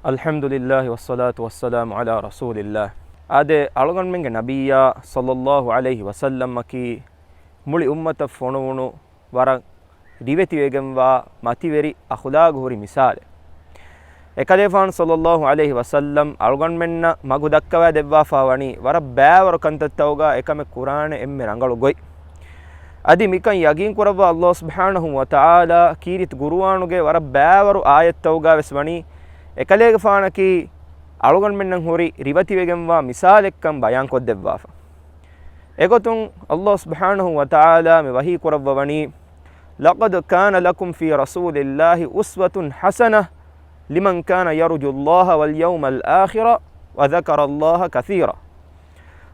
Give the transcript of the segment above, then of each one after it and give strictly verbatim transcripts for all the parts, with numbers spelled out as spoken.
އަލްޙަމްދުލިއްލާހި ވައްޞަލާތު ވައްސަލާމު ޢަލާ ރަސޫލިއްލާހް. އާދެ، އަޅުގަނޑުމެންގެ ނަބިއްޔާ ޞައްލައްލާހު ޢަލައިހި ވަސައްލަމަކީ މުޅި އުއްމަތަށް ފޮނުވުނު ވަރަށް ރިވެތިވެގެންވާ މަތިވެރި އަޚުލާގު ހުރި މިސާލެއް. އެކަލޭފާނު ޞައްލައްލާހު ޢަލައިހި ވަސައްލަމް އަޅުގަނޑުމެންނަށް މަގު ދައްކަވާ ދެއްވާފާ ވަނީ ވަރަށް ބައިވަރު ކަންތައްތައުގަ އެކަމެއް ކުރާނެ އެންމެ ރަނގަޅު ގޮތް. އަދި މިކަން ޔަގީން ކުރައްވާ އަލްލާހު ސުބްޙާނަހު ވަ ތަޢާލާ ކީރިތި ޤުރުއާނުގެ ވަރަށް ބައިވަރު އާޔަތްތައުގަ ވެސް ވަނީ، އެކަލޭގެފާނަކީ އަޅުގަނޑުމެންނަށް ހުރި ރިވެތިވެގެންވާ މިސާލެއްކަން ބަޔާންކޮށްދެއްވާފަ. އެގޮތުން އަލްލާހު ސުބްޙާނަހު ވަ ތަޢާލާ މި ވަޙީ ކުރައްވަވަނީ، لقد كان لكم في رسول الله أسوة حسنة لمن كان يرجو الله واليوم الآخر وذكر الله كثيرا.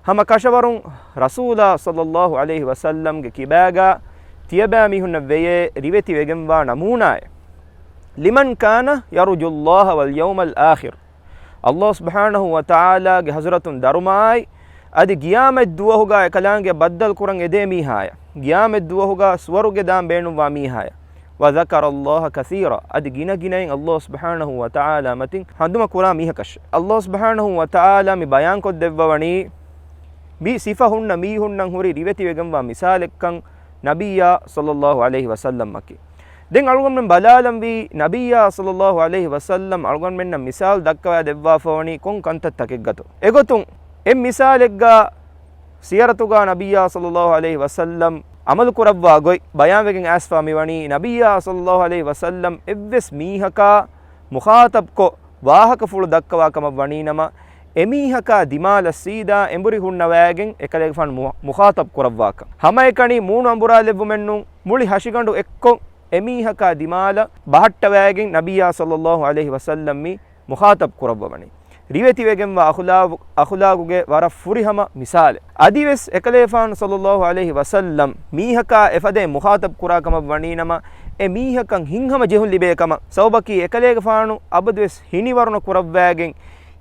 ހަމަ ކަށަވަރުން ރަސޫލާ ޞައްލައްލާހު ޢަލައިހި ވަސައްލަމްގެ ކިބާގާ ތިޔަބައިމީހުންނަށް ވެޔޭ ރިވެތިވެގެންވާ ނަމޫނާއެއް. لمن كان يرجو الله واليوم الآخر. އަލްލާހު ސުބްޙާނަހު ވަ ތަޢާލާގެ ޙަޟްރަތުން ދަރުމައާއި، އަދި ގިޔާމަތް ދުވަހުގަ އެކަލާނގެ ބައްދަލު ކުރަން އެދޭ މީހާޔަށް، ގިޔާމަތް ދުވަހުގަ ސުވަރުގެ ދާން ބޭނުންވާ މީހާޔަށް، وذكر الله كثيرا، އަދި ގިނަ ގިނައިން އަލްލާހު ސުބްޙާނަހު ވަ ތަޢާލާ މަތިން ހަނދުމަ ކުރާ މީހަކަށް. އަލްލާހު ސުބްޙާނަހު ވަ ތަޢާލާ މި ބަޔާންކޮށްދެއްވަވަނީ، މި ސިފަ ހުންނަ މީހުންނަށް ހުރި ރިވެތިވެގެންވާ މިސާލެއްކަން ނަބިއްޔާ ޞައްލައްލާހު ޢަލައިހި ވަސައްލަމަކީ. ދެން އަޅުގަނޑުމެން ބަލާލަންވީ، ނަބިއްޔާ ޞައްލައްލާހު ޢަލައިހި ވަސައްލަމް އަޅުގަނޑުމެންނަށް މިސާލު ދައްކަވާ ދެއްވާފަ ވަނީ ކޮން ކަންތައްތަކެއްގަތޯ. އެގޮތުން އެ މިސާލެއްގަ ސިޔަރަތުގަ ނަބިއްޔާ ޞައްލައްލާހު ޢަލައިހި ވަސައްލަމް ޢަމަލު ކުރައްވާ ގޮތް ބަޔާންވެގެން އައިސްފާ މިވަނީ، ނަބިއްޔާ ޞައްލައްލާހު ޢަލައިހި ވަސައްލަމް އެއްވެސް މީހަކާ މުޚާޠަބްކޮށް، ވާހަކަފުޅު ދައްކަވާ ކަމަށް ވަނީނަމަ، އެމީހަކާ ދިމާލަށް ސީދާ އެނބުރި ހުންނަވައިގެން އެކަލޭގެފާނު މު-، މުޚާޠަބް ކުރައްވާކަން. ހަމައެކަނި މޫނު އަނބުރާލެއްވުމެއްނޫން، މުޅި ހަށިގަނޑު އެއްކޮށް އެމީހަކާ ދިމާލަށް ބަހައްޓަވައިގެން ނަބިއްޔާ ޞައްލައްލާހު ޢަލައިހި ވަސައްލަމް މި މުޚާޠަބް ކުރައްވަވަނީ. ރިވެތިވެގެންވާ އަޚުލާ-، އަޚުލާގުގެ ވަރަށް ފުރިހަމަ މިސާލެއް. އަދިވެސް އެކަލޭފާނު ޞައްލައްލާހު ޢަލައިހި ވަސައްލަމް މީހަކާ އެފަދައިން މުޚާޠަބް ކުރާ ކަމަށް ވަނީނަމަ، އެ މީހަކަށް ހިތްހަމަޖެހުން ލިބޭ ކަމަށް ސަބަބަކީ އެކަލޭގެފާނު އަބަދުވެސް ހިނިވަރުނަ ކުރައްވައިގެން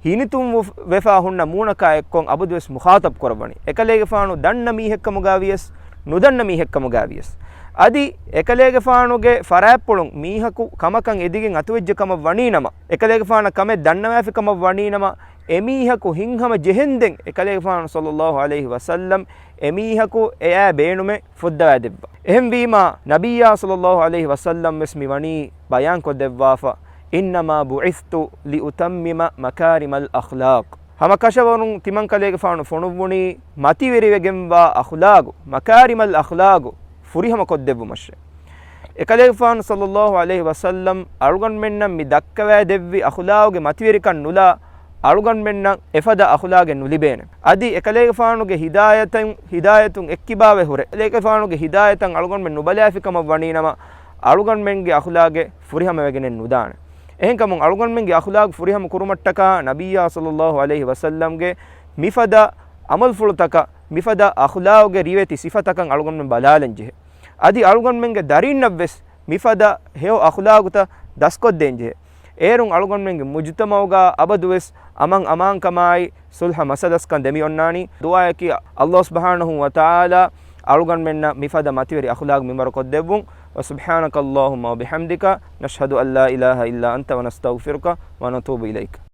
ހިނިތުންވެފާ ހުންނަ މޫނަކާ އެއްކޮށް އަބަދުވެސް މުޚާޠަބް ކުރައްވަނީ. އެކަލޭގެފާނު ދަންނަ މީހެއްކަމުގަ ވިޔަސް، ނުދަންނަ މީހެއްކަމުގަ ވިޔަސް. އަދި އެކަލޭގެފާނުގެ ފަރާތްޕުޅުން މީހަކު ކަމަކަށް އެދިގެން އަތުވެއްޖެ ކަމަށް ވަނީނަމަ، އެކަލޭގެފާނަށް ކަމެއް ދަންނަވާފި ކަމަށް ވަނީނަމަ، އެމީހަކު ހިތްހަމަ ޖެހެންދެން އެކަލޭގެފާނު ޞައްލައްލާހު ޢަލައިހި ވަސައްލަމް އެމީހަކު އެއާ ބޭނުމެއް ފުއްދަވާދެއްވާ. އެހެންވީމާ، ނަބިއްޔާ ޞައްލައްލާހު ޢަލައިހި ވަސައްލަމް ވެސް މި ވަނީ ބަޔާންކޮށްދެއްވާފަ، إنما بعثت لأتمم مكارم الأخلاق. ހަމަ ކަށަވަރުން ތިމަން ކަލޭގެފާނު ފޮނުއްވުނީ މަތިވެރިވެގެންވާ އަޚުލާގު، މަކާރިމަލް އަޚްލާގު ފުރިހަމަ ކޮށްދެއްވުމަށޭ. އެކަލޭގެފާނު ޞައްލައްލާހު ޢަލައިހި ވަސައްލަމް އަޅުގަނޑުމެންނަށް މި ދައްކަވައިދެއްވި އަޚުލާގުގެ މަތިވެރިކަން ނުލާ، އަޅުގަނޑުމެންނަށް އެފަދަ އަޚުލާގެއް ނުލިބޭނެ. އަދި އެކަލޭގެފާނުގެ ހިދާޔަތުން، ހިދާޔަތުން އެއްކިބާވެ ހުރެ، އެކަލޭގެފާނުގެ ހިދާޔަތަށް އަޅުގަނޑުމެން ނުބަލާފި ކަމަށް ވަނީނަމަ، އަޅުގަނޑުމެންގެ އަޚުލާގެއް ފުރިހަމަވެގެނެއް ނުދާނެ. އެހެންކަމުން އަޅުގަނޑުމެންގެ އަޚުލާގު ފުރިހަމަ ކުރުމަށްޓަކާ ނަބިއްޔާ ޞައްލައްލާހު ޢަލައިހި ވަސައްލަމްގެ މިފަދަ އަމަލުފުޅުތަކަށް، މިފަދަ އަޚުލާގުގެ ރިވެތި ސިފަތަކަށް އަޅުގަނޑުމެން ބަލާލަން ޖެހޭ. އަދި އަޅުގަނޑުމެންގެ ދަރީންނަށްވެސް މިފަދަ ހެޔޮ އަޚުލާގުތައް ދަސްކޮށްދޭން ޖެހޭ. އޭރުން އަޅުގަނޑުމެންގެ މުޖުތަމަޢުގަ އަބަދުވެސް އަމަން އަމާންކަމާއި ޞުލްޙަ މަސަލަސްކަން ދެމިއޮންނާނީ. ދުޢާއަކީ އަލްލާހު ސުބްޙާނަހު ވަ ތަޢާލާ އަޅުގަނޑުމެންނަށް މިފަދަ މަތިވެރި އަޚުލާގު މިންވަރު ކޮށްދެއްވުން. وسبحانك اللهم وبحمدك، نشهد أن لا إله إلا أنت، ونستغفرك ونتوب إليك.